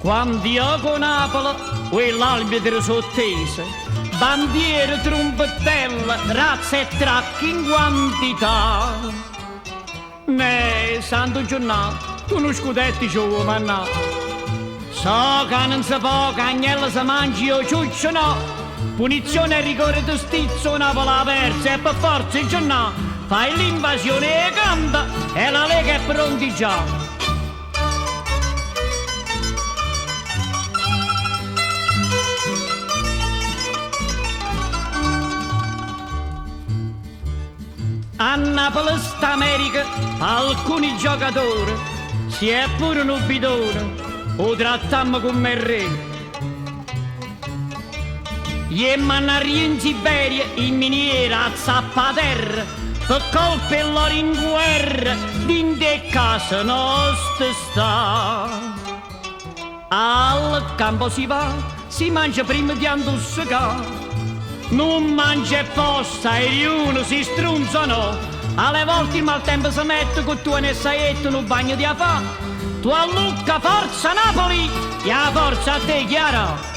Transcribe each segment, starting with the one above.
Quando io con Napoli, quell'arbitro sottese, bandiere, trombettelle, razze e tracchi in quantità. Ne, santo giornata, tu non scudetti ci vuoi mannà. So che non si può, che agnello si mangi o ciuccio no. Punizione e rigore di stizzo, Napoli ha perso e per forza il giornata. Fai l'invasione e canta e la Lega è pronti già. A Napoli sta America, alcuni giocatori, si è pure un bidone, o trattammo come il re. Gli mannari in Siberia, in miniera, a zappaterra, per colpe loro in guerra, dinte casa nostra sta. Al campo si va, si mangia prima di andussicare. Non mangia e posta e uno si strunzano. Alle volte il maltempo si mette con tu nel saetto un bagno di afà. Tu a Lucca, forza Napoli! E a forza a te, chiaro!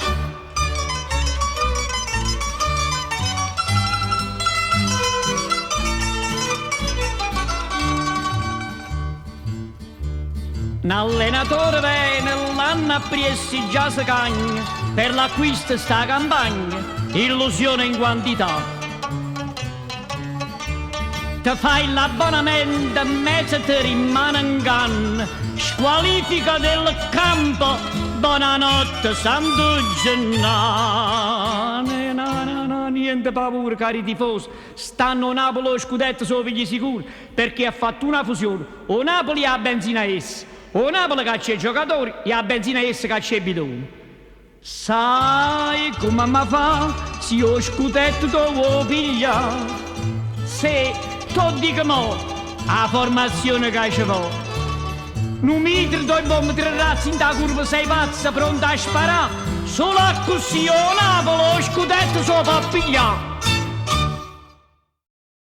Un allenatore viene, l'anno appriessi già si cagna, per l'acquisto sta campagna, illusione in quantità. Ti fai l'abbonamento, mezzo ti rimane in canna, squalifica del campo, buonanotte Santo Gennaro. No, no, no, niente paura, cari tifosi, stanno Napoli o scudetto sono figli sicuri, perché ha fatto una fusione, o Napoli ha benzina essa, o Napoli caccia i giocatori e a benzina essa caccia i bidoni. Sai come mi fa se io scudetto te vuoi pigliare? Se to dico mo, la formazione che ci vuole. Un metro, due bombe, tre razzi in da curva, sei pazza, pronta a sparare. Solo così o Napoli, lo scudetto so può pigliare.